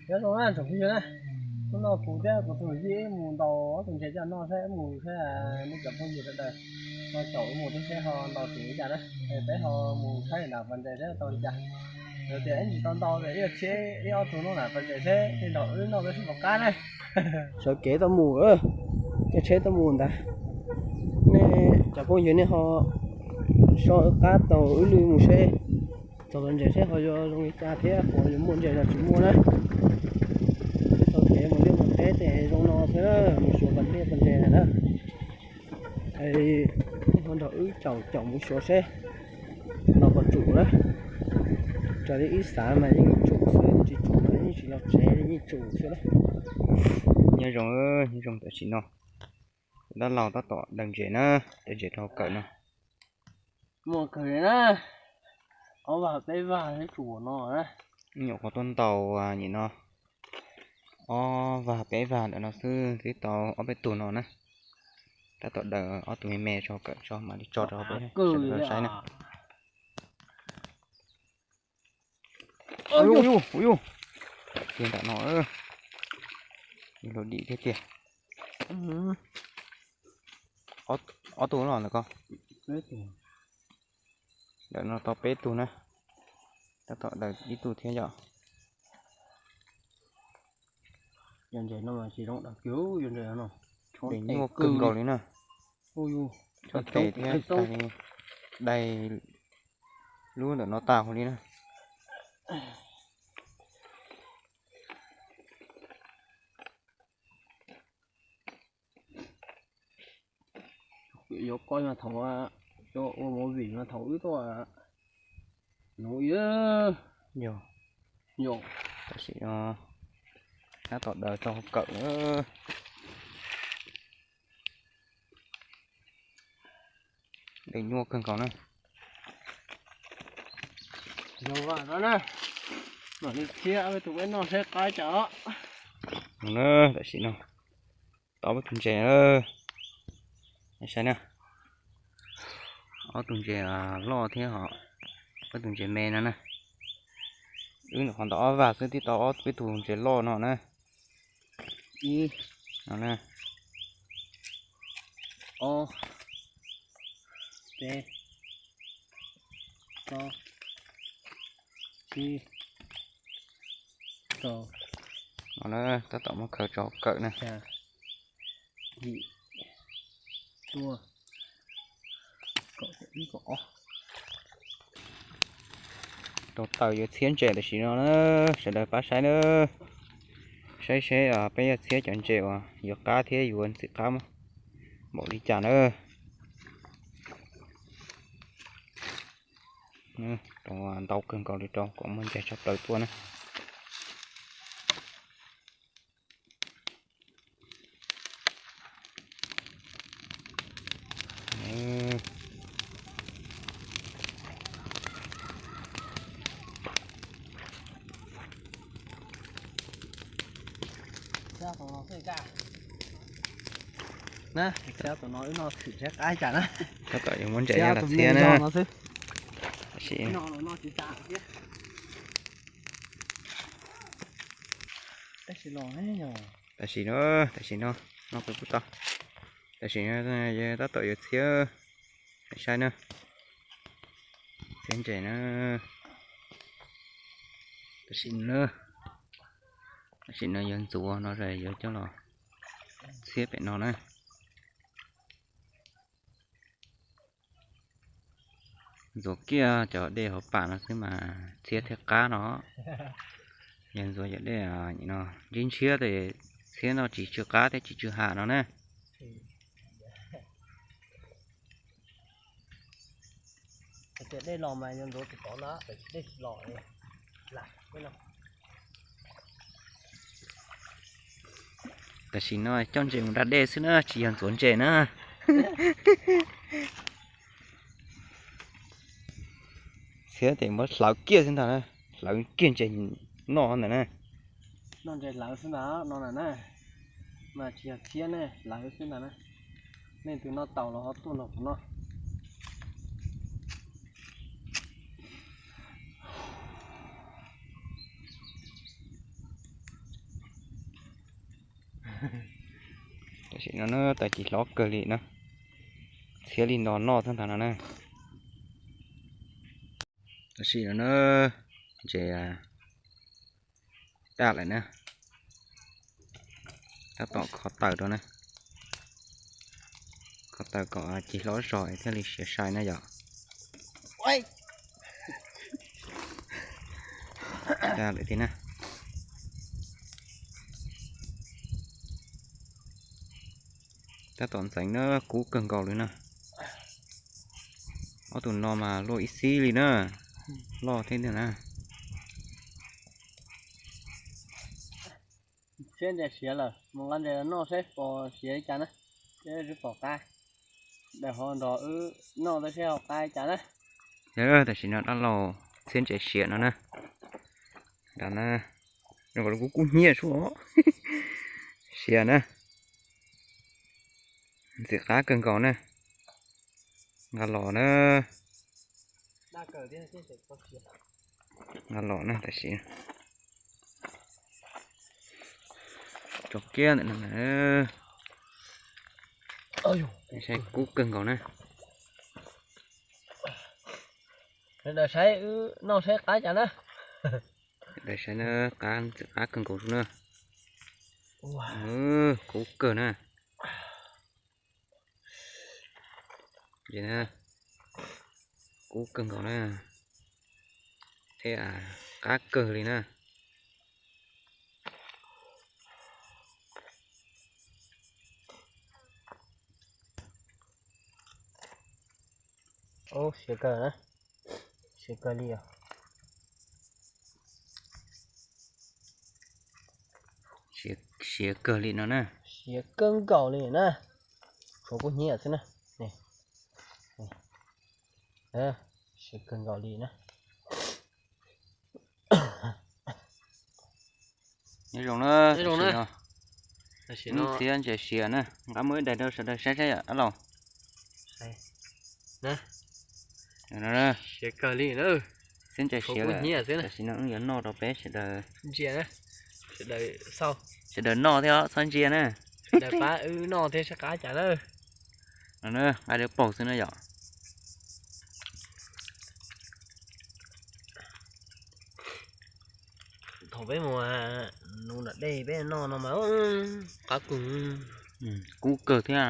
Nyob zoo na tsoom phooj ywg na, hnub no kuv thiab kuv tus yij wb mus ntaus ob tug ntses coj noj thiab wb mus thiab nej cov phooj ywg sawv daws ho caum wb mus thiab seb ho ntaus tau li cas na. Es peb ho mus saib nram pas ntses seb tau li cas. Yog tias ib ntsis tau ntau ces ib txhiab ib ob tug noj nram pas ntses seb tej nrog wb noj peb sib pom qab na. Sawv kev tuaj mus, caij tsheb tuaj mus ntag. Nej cov phooj ywg nej ho so wb qab taug wb lwm mus seb txog pas ntses seb ho yuav zoo li cas thiab ho yuav muaj ntses los tsis muaj na. Txog kev mus liaj mus teb ces zoo no xwb, mus xyuas pas liaj pas ntses na. Es ho nrog wb caum caum mus xyuas seb los puas tsum na. Raws li wb xav mas yeej tsum xwb, tsis tsum mas yeej tsis los tsev li, yeej tsum xwb na. Nyob zoo, nyob zoo tam sim no. Dab laug tab tom daws ntses na, daws ntses rau hauv kawm no. Muaj kawg li na, ob vag peb vag thiab tsuas no na. Nyuam qhuav tuaj ntaus nim no ob vag peb vag ntawm no xwb twb tau ob peb tug no na. Tab tom daws ob tug me me rau hauv kawm tso mam li tso rau peb sawv daws saib na. Ua yuj, ua yuj, tiag nram no, luag dim thiab tiag. Ob tug los ntawm ko. Ntawm no tau peb tug na. Tab tom daws ib tug thiab yom. Yog ntses no mas tsis zoo daws kiag, yog ntses no. Ntses nyuaj kawg nkaus li na. Ntses thiab daig lub ntawm no tag huv li na. Yuav koj mas thaum ua movie mas thaum wb tuaj nuv ib yog, yog tam sim no tab tom daws tau kawm na. Daws nyuaj kawg nkaus na. Yog no na, mam li txhiab peb tus peb noj seb qab cas os. Tam sim no tau ob tug ntses, saib na, ob tug ntses loj thiab ho ob tug ntses me no na. Wb nyuam qhuav ntaus ob vag xwb twb tau ob peb tug ntses loj no na. Ib, no na, ob, peb, plaub, tsib, rau. No na, tab tom muab khaws tso kawm na. Yim, cuaj, kaum ib, kaum ob. Rau taws yuav txhiab ntses tam sim no na, sawv daws pab saib na. Saib seb peb yuav txhiab cov ntses uas yuav qab thiab yuav ntxim qab npaum li cas na. Rau ntau kawg nkaus li rau kom muaj ntses tshaj plaws tuaj na. Na, tab tom yuav muab ntses nyob los txhiab na. Tam sim no, tam sim no, no kuv kuj tau. Tam sim no tab tom yuav txhiab, saib na, txhiab ntses na. Tam sim no, tam sim no yuav ntxuav no yuav coj los txhiab pem no na. Ntxuav kiag cov dej hauv pas no xwb mas txhiab thiaj qab no. Yog ntxuav cov dej no ntshiab ntshiab ces txhiab no tsis tsw qab thiab tsis tsw ham no na. Dej los mas yuav ntxuav tsis tau na, dej tsis los. Tam sim no coj ntses mus da dej xwb na, tsis yog ntxuav ntses na. Txhiab ces muab hlawv kiag xwb ntag na, hlawv kiag ntses noj ntag na. Noj ntses hlawv xwb ntag no na, mas tsis yog txhiab ne, hlawv xwb ntag na. Nej tus noj tau los ho tuaj nrog kuv noj. Tam sim no na tawm cig hlob kawg li na, txhiab li no noj tag ntawd no na. Tam sim no na ntses daj lawm na, tab tom kho taws rau na, kho taws kom cig hlob zog thiaj li siav sai na yom. Daj lawm thiab na. Tab tom ntxeev na, kub kawg nkaus li na. Ob tug no mas luaj ib xib li na, loj thiab na. Siab ntses siav lawm, mus nqa ntses los noj saib pom siav li cas na, seb twb pom qab. Daim ho nrog wb noj tab sis ho qab li cas na. Yog tam sim no dab laug txhiab ntses siav no na, nrog na, zoo nkaus li kub kub hnyiab sub os. Siav na, ntxim qab kawg nkaus na. Nqa los na, nqa los na tam sim tso kiag ntawm no na. Saib kub kawg nkaus na. Sawv daws saib wb noj saib qab cas na. Sawv daws saib na, qab ntxim qab kawg nkaus na. Kub kawg na. Kub kawg nkaus na, thiab qab kawg li na. Siav kawg na, siav kawg li os. Siav kawg li no na. Siav kawg nkaus li na. Tshuav kub hnyiab xwb na. Siav kawg nkaus li na. Nyob zoo na, tam sim no wb txhiab ntses siav na, nqa muab ib daim rau sawv daws saib saib yom dab laug. Txhiab ntses siav, tam sim no wb yuav noj rau peb sawv daws ntsia, sawv daws noj thiab txhob ntsia na. Sawv daws pab wb noj thiab saib qab cas na. No na, nqa dawb paug xwb na yom. Thaum peb mus nuv nram dej peb noj no mas qab kawg. Kub kawg thiab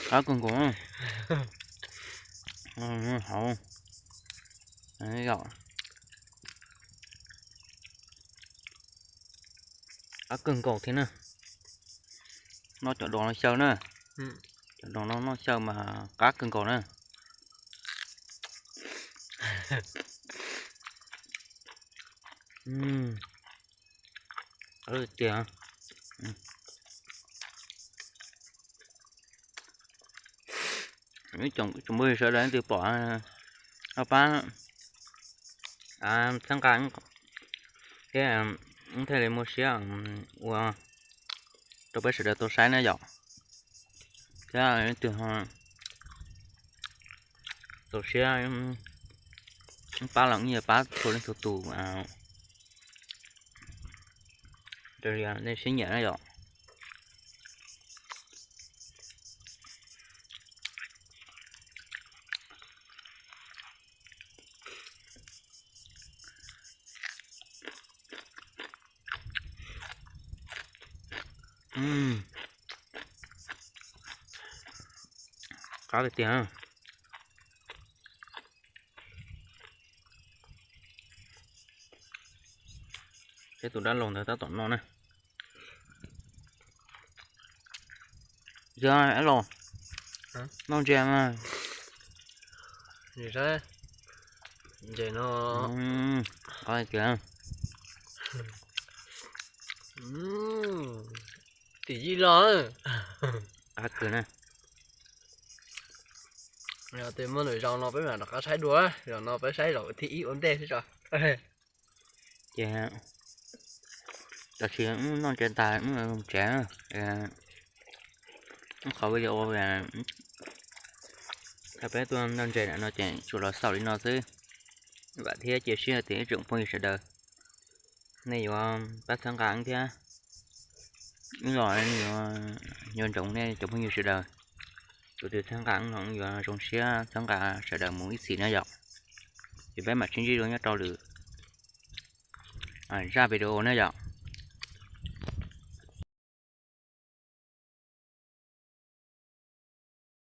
qab kawg nkaus. Hauv, qab kawg nkaus thiab na. Noj cov dos no xyaw na. Cov dos no noj xyaw mas qab kawg nkaus na. Tiag. Tsoom phooj ywg sawv daws leej twg pom ho pab txhawb nqa thiab, wb thiaj li muaj siab ua rau peb sawv daws tau saib na yom. Thiab leej twg ho txaus siab pab los wb yuav pab txhua leej txhua tus raws li nej siab nyiam na yom. Qab tiag tiag. Peb tus dab laug ntawd tab tom noj na. Yog dab laug, noj ntses mas. Ntses no qab tiag. Tim yij los. Qab kawg na. Yog tias muaj lwm zaus no peb mam rov qab saib dua, zaum no peb saib zaum thib ib ua ntej xwb tso. Ces tam sim wb noj ntses tas wb los tsev, wb qhov video thaum peb tuaj noj ntses no ces tsuas los xaus li no xwb. Vam thiab cia siab tias ib tsoom phooj ywg sawv daws nej yuav pab txhawb nqa wb thiab. Wb los nco ntsoov nej cov phooj ywg sawv daws, tus twg txhawb nqa los yuav zoo siab txhawb nqa sawv daws mus ib txhis na yom. Ces peb mam sib ntsib dua nyob rau lwm zaj video na yom.